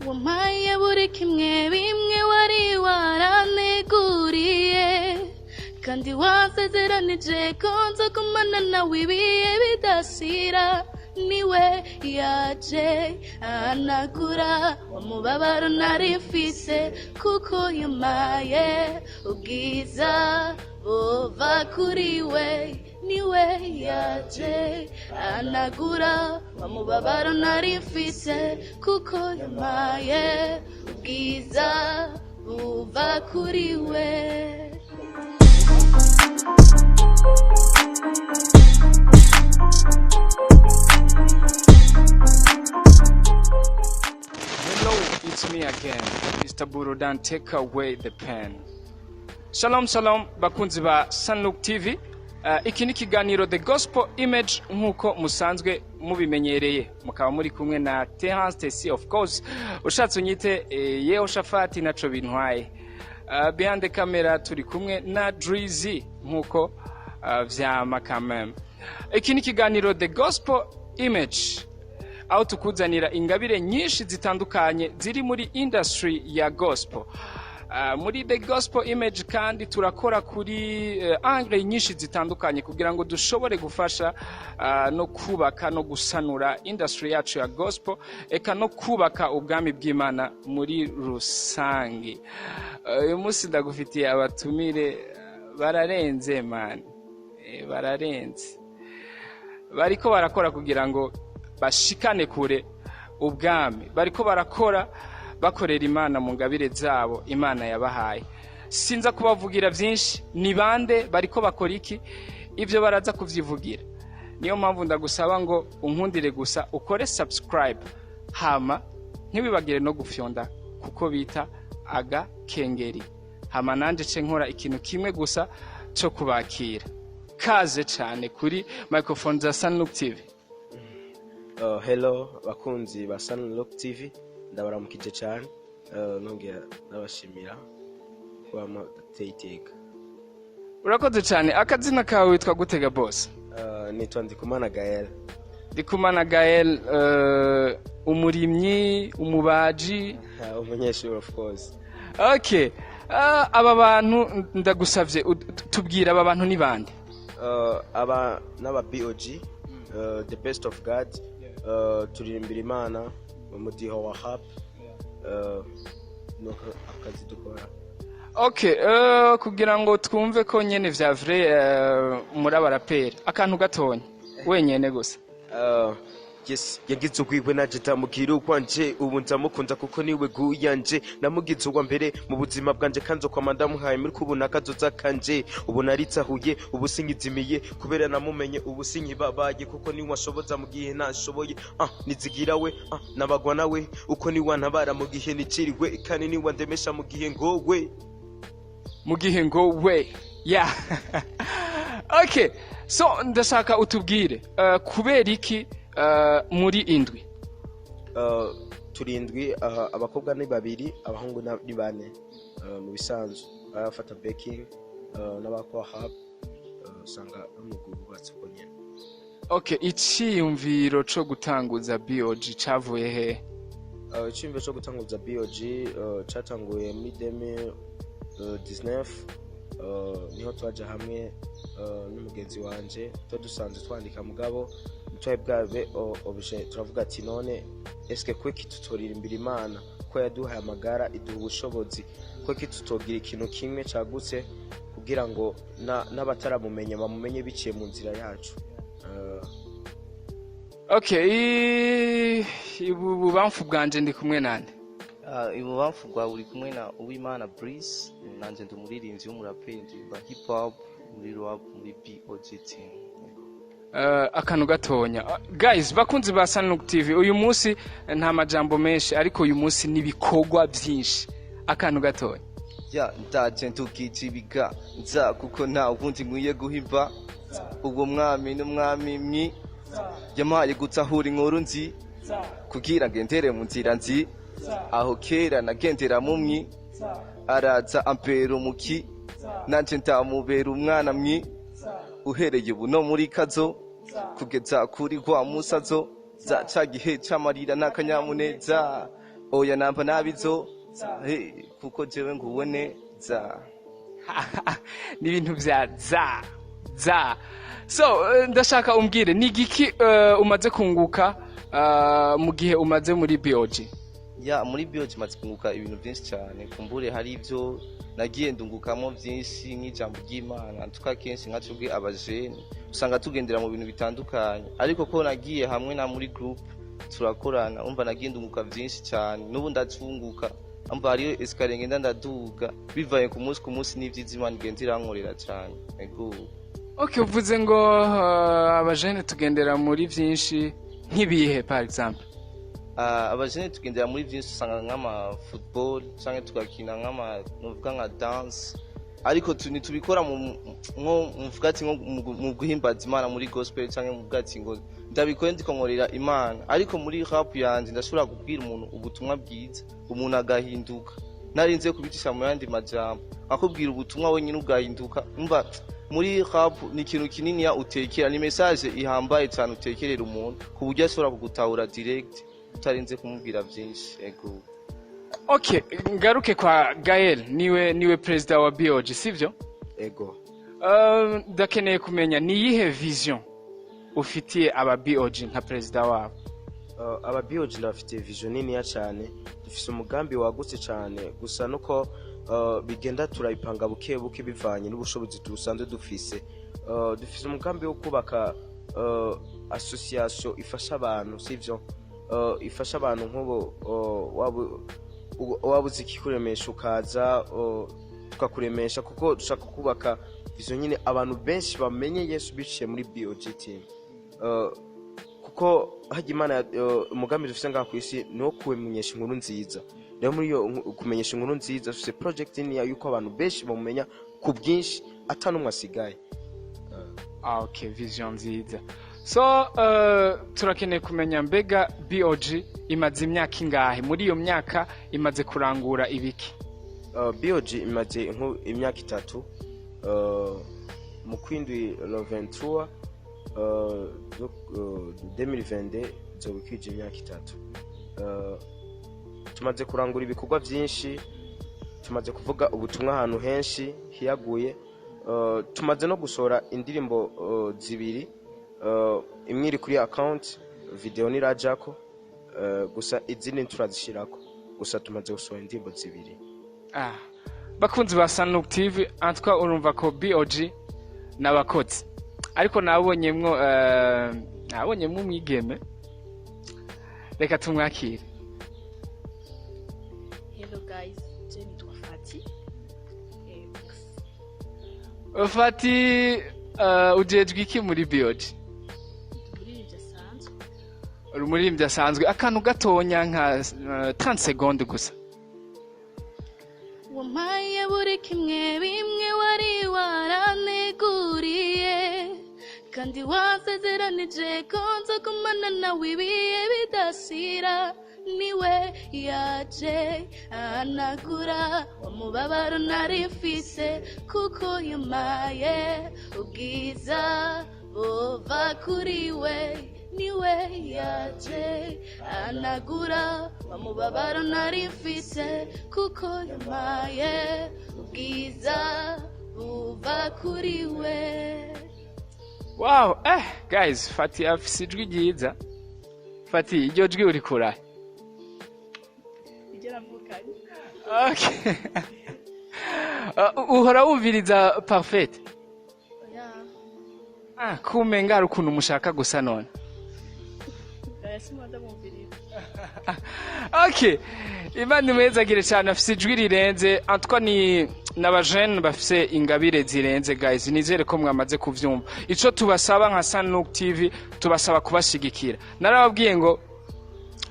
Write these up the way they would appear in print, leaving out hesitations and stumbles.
Wampaye buri kimwe, bimwe wari waraneguriye, kandi wasezeranije ko nzogumana nawe ibihe bidashira. Niwe yaje ahanagura umubabaro nari mfise, kuko yampaye ubwiza buva kuri we. Niwe yaje ahanagura umubabaro nari mfise, kuko yampaye ubwiza buva kuri we. Hello, it's me again, Mr. Burudan. Take away the pen. Shalom, shalom, bakunzi ba Sunlook TV. Iki ni ikiganiro The Gospel Image, nk'uko musanzwe mubimenyereye, mukaba muri kumwe na Terence Tesi, of course. Ushatse unyite Yehoshafati, naco bintwaye. Behind the camera turi kumwe na Drizzy, nk'uko vyama kameme. Iki ni ikiganiro The Gospel Image, aho tukuzanira ingabire nyinshi zitandukanye ziri muri industry ya gospel. Muri The Gospel Image kandi turakora kuri angle nyinshi zitandukanye kugira ngo dushobore gufasha no kubaka no gusanura industry yacu ya gospel, eka no kubaka ubwami bw'Imana muri rusange. Uyu munsi ndagufitiye abatumire bararenze, man. Bararenze, bariko barakora kugira ngo bashikane kure ubwami, bariko barakora bakorera Imana mu ngabire zabo Imana yabahaye. Sinza kubavugira byinshi, ni bande, bariko bakora iki, ibyo baraza kuvyivugira. Niyo mpamvu ndagusaba ngo unkundire gusa ukore subscribe, hama ntiwibagire no gufyonda kuko bita agakengeri, hama nanje ce nkora ikintu kimwe gusa cyo kubakira. Kaze cyane kuri microphone za Sunlook TV. Hello bakunzi ba Sunlook TV, ndabaramukije cyane, nongera ndabashimira kuba mudateye iteka. Urakoze cyane. Akazina kawe witwa gutega, boss? Nitwa Ndikumana Gael. Ndikumana Gael, umurimyi, umubaji? Umunyeshuri, of course. Okay. Aba bantu ndagusavye tubwire, aba bantu ni bande? Aba n'aba BOG, the best of God. Turirimbira Imana mu mudiho wa rap, nuko akazi dukora. Okay, kugira ngo twumve ko nyene vya vrai, muri abaraperi, akantu gatonya wenyene gusa. Yes, yagize ugwiwe naje ndamubwira ukwanje, ubu ndamukunda kuko niwe guyanje. Namugize uwa mbere mu buzima bwanje, kanzo kwama ndamuhaye muri kubona akazoza kanje. Ubu naritsahuye, ubu sinkizimiye kubera namumenye, ubu sinkibabaye kuko niwe ashoboza mu gihe ntashoboye. Nizigira we, nabagwa nawe uko niwe antabara mu gihe niciriwe, kandi niwe andemesha mu gihe ngowe. Mu gihe ngo we, yeah. Okay, so ndashaka utubwire, kubera iki muri indwi? Turindwi, abakobwa ni babiri, abahungu ni bane. Mu bisanzwe abafata backing n'abakora rap, usanga ari umugwi wubatse uko nyene. Okay, iciyumviro co gutanguza BOG cavuye he? Iciyumviro co gutanguza BOG catanguye muri 2019, niho twaja hamwe n'umugenzi wanje. Tuba dusanzwe twandika, mugabo ntitwari bwabe objet. Turavuga ati: "None eske kweki tutoririmbira Imana, ko yaduhaye amagara, iduha ubushobozi, kweki tutogira ikintu kimwe cagutse kugira ngo n'abataramumenya bamumenye biciye mu nzira yacu?" Okay, ibubamfu bwanje ndi kumwe nande? Ibubamfu bwawe uri kumwe na Uwimana Brice. Nanje ndi umuririmbyi w'umuraperi, ndirimba hip hop muri rap muri BOG team. Akantu gatonya. Guys, bakunzi ba Sunlook TV, uyu munsi nta majambo menshi, ariko uyu munsi n'ibikorwa byinshi. Akantu gatonya. Ya, ndaje ndukijibiga nza kuko nta wundi nkwiye guhimba uwo mwami n'umwami mwi yampaye gutahura inkuru nzi kugira ngendere mu nzira nzi aho kera nagendera mu mwi. Araza ambera umuki, nanje ndamubera umwana mwi. Uhereye ubu no muri kazo kugeza kuri wa musazo za ca gihe c'amarira n'akanyamuneza. Oya, namba nabizo. Hey, kuko jewe ngubone za. Ni ibintu vya za za. So ndashaka umbwire ni igiki umaze kunguka mu gihe umaze muri BOG? Ya, muri BOG maze kunguka ibintu byinshi cyane. Kumbure hari ibyo nagiye ndungukamo byinshi, nk'ijambo ry'Imana. Tuka kenshi nka twebwe abajene usanga tugendera mu bintu bitandukanye, ariko ko nagiye hamwe na muri group turakorana, umva nagiye ndunguka byinshi cyane. N'ubu ndacunguka, umva hariyo escalier ngenda ndaduga bivaye ku munsi ku munsi n'ibyiza Imana igenda irankorera cyane. Ego. Okay, uvuze ngo abajene tugendera muri byinshi, nk'ibihe par exemple? Abajene tugendera muri byinshi, usanga nk'ama football canke tugakina nk'ama, nuvuga nka dance, ariko ntitubikora mu nko muvuga ati nko mu guhimbaza Imana muri gospel, canke muvuga ati ngo ndabikore ndiko nkorera Imana. Ariko muri rap yanje ndashobora kubwira umuntu ubutumwa bwiza, umuntu agahinduka narinze kubicisha mu yandi majambo, akubwira ubutumwa wenyine ugahinduka. Umva, muri rap ni ikintu kininiya utekera, ni message ihambaye cyane utekerera umuntu ku buryo ashobora kugutahura direct utarinze kumubwira byinshi. Ego. Okay, ngaruke kwa Gael, niwe perezida wa BOG, sivyo? Ego. Ndakeneye kumenya ni iyihe vision ufitiye aba BOG nka perezida wabo? Aba BOG ndabafitiye vision niniya cyane. Dufise umugambi wagutse cyane, gusa nuko bigenda turabipanga buke buke bivanye n'ubushobozi dusanzwe dufise. Dufise umugambi wo kubaka association ifasha abantu, sivyo? Ifasha abantu nk'ubu waba uzi ikikuremesha ukaza tukakuremesha, kuko dushaka kubaka vision nyine abantu benshi bamenye Yesu biciye muri BOG team. Kuko hajya Imana umugambi dufise ngaha ku isi ni uwo kumenyesha inkuru nziza. Rero muri iyo kumenyesha inkuru nziza, dufise project nini yuko abantu benshi bamumenya ku bwinshi, ata n'umwe asigaye. Ah, okay, vision nziza. So turakeneye kumenya, mbega BOG imaze imyaka ingahe? Muri iyo myaka imaze kurangura ibiki? BOG imaze imyaka 3. Mu kwindwi, le 23 2022, izoba ikwije imyaka 3. Tumaze kurangura ibikorwa byinshi, tumaze kuvuga ubutumwa ahantu henshi hiyaguye. Tumaze no gusohora indirimbo zibiri. Imwe iri kuri account, video nirajako, gusa izindi turazishirako. Gusa tumaze gusohora indirimbo zibiri. Ah, bakunzi ba Sanuk TV, antwa urumva ko BOG n'abakozi, ariko nabonyemwo umwigeme, reka tumwakire. Hello guys, je nitwa Fati. Merci. Fati, ujejwe iki muri BOG? Umuririmbyi asanzwe. Uri umuririmbyi asanzwe. Akantu gatonya nka 30 secondes gusa. Wampaye buri kimwe, bimwe wari waraneguriye, kandi wasezeranije ko nzogumana nawe ibihe bidasira. Niwe yaje ahanagura umubabaro nari mfise, kuko yampaye ubwiza buva kuri we. Niwe yaje ahanagura umubabaro nari mfise, kuko yampaye ubwiza buva kuri we. Wow, guys, Fati afise ijwi ryiza. Fati, iryo jwi uri kurahe? Ibyo navukanye. Okay. Uhora wumviriza Parfait? Oya. Ah, kumenga hari ukuntu mushaka gusa none. Oya, simba ndamwumviriza. Okay, Imana imwezagire cyane, afise ijwi rirenze. Antwa ni n'abajene bafise ingabire zirenze. Guys, nizere ko mwamaze kuvyumva. Ico tubasaba nka Sanuk TV, tubasaba kubashigikira. Narababwiye ngo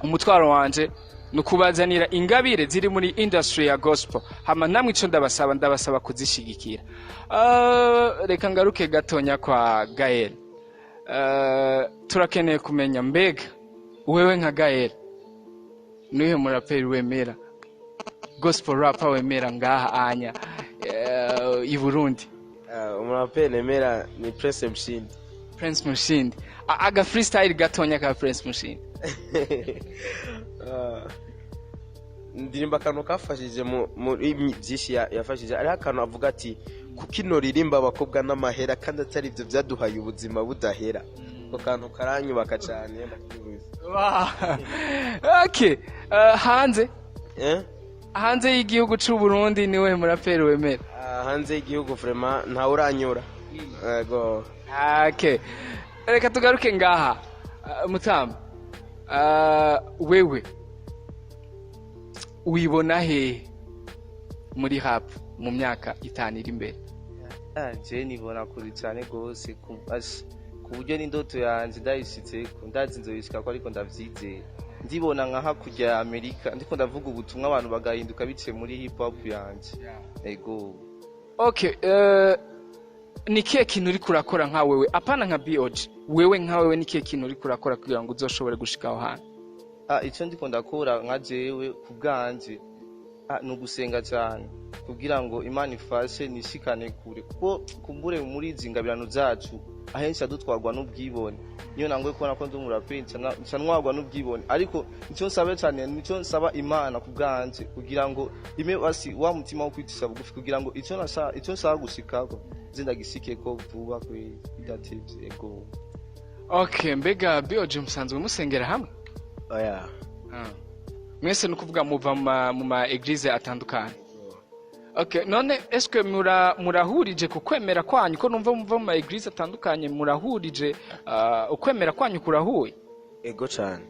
umutwaro wanje ni ukubazanira ingabire ziri muri industry ya gospel, hama namwe ico ndabasaba kuzishigikira. Reka ngaruke gatonya kwa Gael. Turakeneye kumenya, mbega wewe nka Gael, niwe muraperi wemera, gospel rapper wemera ngaha anya i Burundi? Umuraperi nemera ni Prince Mshindi. Prince Mushindi. Aga freestyle gatonya ka Prince Mushindi. Ndirimba akantu kafashije muri byinshi yafashije. Hariho akantu avuga ati: "Kuko ino ririmba abakobwa n'amahera, kandi atari ibyo byaduhaye ubuzima budahera." Ako kantu karanyubaka cyane, ndakibuze. Wow. Okay, hanze Eh? hanze y'igihugu c'u Burundi, niwe muraperi wemera? Ah, hanze y'igihugu vraiment ntawe uranyura, yego. Okay, reka tugaruke ngaha. Mutamba, wewe wibona hehe muri rap mu myaka 5 iri imbere? Ah, je nibona kure cyane gose, ku buryo n'indoto yanje ndayishitseko, ndazi nzoyishikako, ariko ndavyizera. Ndibona nka hakurya ya Amerika, ndiko ndavuga ubutumwa, abantu bagahinduka biciye muri hip hop yanje, ego. Okay, ni kihe kintu uriko urakora nka wewe, apana nka BOG, wewe nka wewe, ni kihe kintu uriko urakora kugira ngo uzoshobore gushika aho hantu? Ah, icyo ndiko ndakora nka jewe ku bwanje, ni ugusenga cyane kugira ngo Imana ifashe nishikane kure, kuko kumbure muri izi ngabirano zacu ahenshi adutwarwa n'ubwibone. Niyo nangoye kubona ko ndi umuraperi, nca ntwarwa n'ubwibone, ariko icyo nsaba cyane, nicyo nsaba Imana ku bwanje, kugira ngo ime basi wa mutima wo kwicisha bugufi, kugira ngo icyo nshaka gushikako nze ndagishikeko vuba kwe bidatevye, ego. Okay, mbega BOG musanzwe musengera hamwe? Oya. Ah. Mwese ni ukuvuga muva mu ma église atandukanye. Okay, none eske murahurije ku kwemera kwanyu, ko numva muva mu ma église atandukanye, murahurije, ukwemera kwanyu kurahuye? Ego cyane.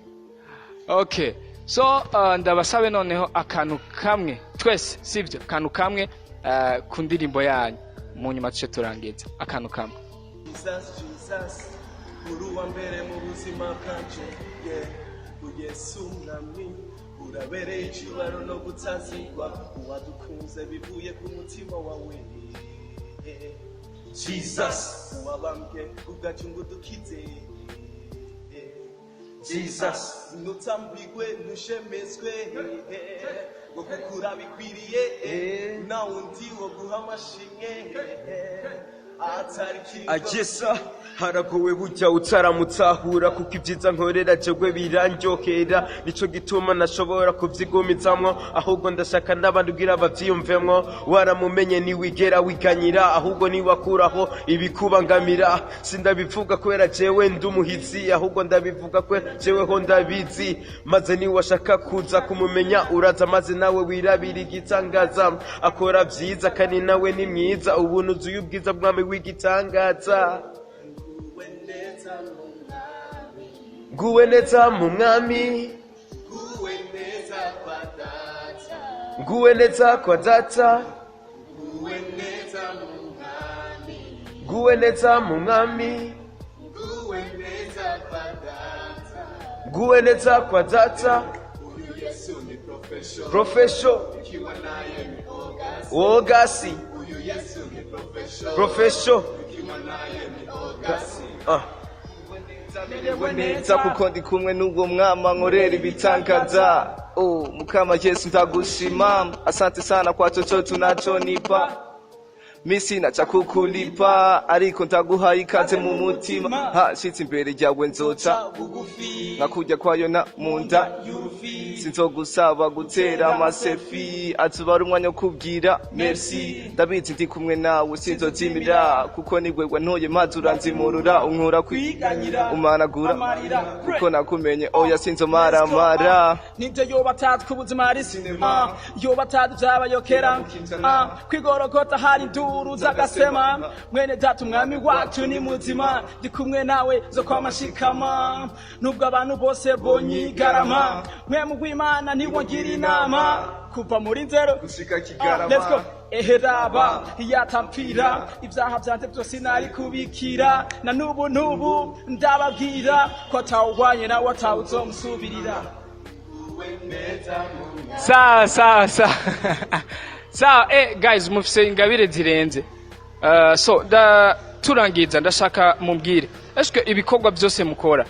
Okay, so ndabasabe noneho akantu kamwe twese, sibyo, akantu kamwe ku ndirimbo yanyu, mu nyuma tuce turangiza, akantu kamwe. Jesus, Jesus, uri uwa mbere mu buzima bwanje, yeah. Yesu mwami, urabereye icubaro no gutazigwa, uwadukunze bivuye ku mutima wawe. Jesus, wabambwe ubwacu ngo udukize. Jesus, nutambigwe, ntushemezwe, ngo gukura bikwiriye, nta wundi wo guha amashimwe atari kiriko. Agesa haragowe burya utaramutahura, kuko ibyiza nkorera jewe birandyohera, nico gituma nashobora kuvyigumizamwo, ahubwo ndashaka n'abandi kugira bavyiyumvemwo. Waramumenye niwigera wiganyira, ahubwo niwakuraho ibikubangamira. Sindabivuga kubera jewe ndi umuhizi, ahubwo ndabivuga kubera jeweho ndabizi. Maze niwashaka kuza kumumenya, uraza maze nawe wirabira igitangaza. Akora vyiza kandi nawe ni mwiza, ubuntu uzuye ubwiza, bwami w'igitangaza. Nguwe neza mu mwami, nguwe neza kwa data, nguwe neza mu mwami, nguwe neza kwa data. Profession ogasi profession. Ah. Neza kuko ndi kumwe n'ubwo mwama nkorera ibitangaza. Oh, mukama Yesu, ndagushima, asante sana kwa chochote unachonipa. Mi sina cha kukulipa, ariko ndaguhaye ikaze mu mutima. Ha, shitse imbere ryawe nzoca nkakujya kwa Yona mu nda, sinzogusaba gutera amasefi, atubara umwanya wo kubwira merci. Ndabizi ndi kumwe nawe sinzozimira, kuko ni wewe ntoye maze uranzimurura, unkura kwiganyira, umanagura kuko nakumenye, oya, sinzomaramara. Ninde yoba atatwe ubuzima ari sinema, yoba atatu byabayokera kwigorogota, hari induru z'agasema. Mwene data, umwami wacu ni muzima, ndi kumwe nawe zo kwamashikama, nubwo abantu bose bonyigarama. Mwe mu rw'Imana ntiwongira inama kuva muri nzero gushika Ah, let's go. Eheraba yatampfira ibyaha byanjye byose nari kubikira, na n'ubu n'ubu ndababwira ko atawugwanye nawe atawuzomusubirira. Sawa sawa sawa sawa. Guys, mufise ingabire zirenze. So da turangiza, ndashaka mumbwire, eske ibikorwa byose mukora,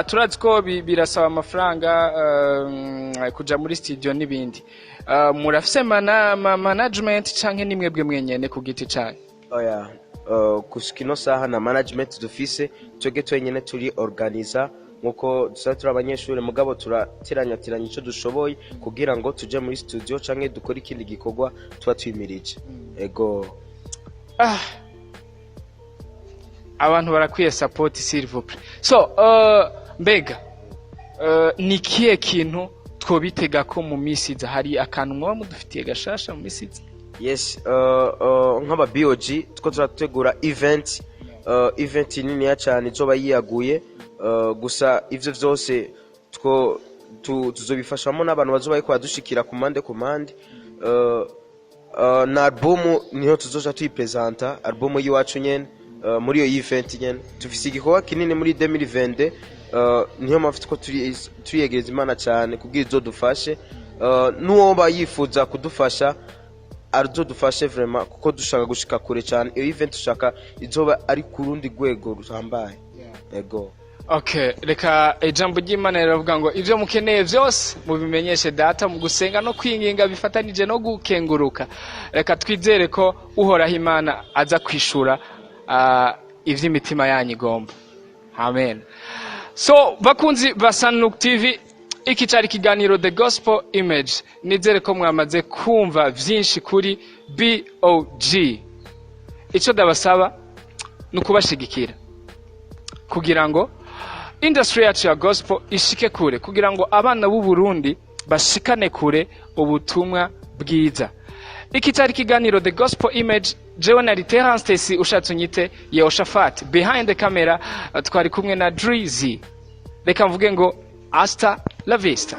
turazi ko birasaba amafaranga, kuja muri studio n'ibindi, murafise management canke ni mwebwe mwenyene ku giti canyu? Oya, gushika ino saha na management dufise, twebwe twenyene turi organiza. Nkuko dusanzwe turi abanyeshuri, mugabo turateranyatiranya icyo dushoboye kugira ngo tuje muri studio canke dukore ikindi gikorwa tuba twimirije. Ego. Ah. Abantu barakwiye support, s'il vous plaît. So mbega ni ikihe kintu twobitega ko mu misi iza hari akantu mwoba mudufitiye gashasha mu misi iza? Yes, nk'aba BOG two turategura event, event niniya cyane izoba yiyaguye. Gusa ivyo vyose two tuzobifashamo n'abantu bazoba bariko badushikira ku mpande ku mpande. Na album niho tuzoja tuyipresenta, album y'iwacu nyene, muri iyo event nyene. Tufise igikorwa kinini muri 2020, niyo mpamvu two turiyegereza Imana cyane kugira izodufashe. N'uwoba yifuza kudufasha arizodufashe vraiment, kuko dushaka gushika kure cyane. Iyo event dushaka izoba ari ku rundi rwego ruhambaye. Ego. Okay, reka ijambo ry'Imana riravuga ngo ibyo mukeneye byose mubimenyeshe Data mu gusenga no kwinginga bifatanije no gukenguruka. Reka twizere ko Uhoraho Imana aza kwishura ivy'imitima yanyu igomba. Amen. So bakunzi ba Sanuk TV, iki cyari ikiganiro The Gospel Image. Nizere ko mwamaze kumva vyinshi kuri BOG. Icyo ndabasaba ni ukubashigikira kugira ngo industry yacu ya gospel ishike kure, kugira ngo abana b'u Burundi bashikane kure ubutumwa bwiza. Iki cyari ikiganiro The Gospel Image. Jewe na Terence Stacy, ushatse unyite Yehoshafat. Behind the camera twari kumwe na Drizzy. Reka mvuge ngo hasta la vista.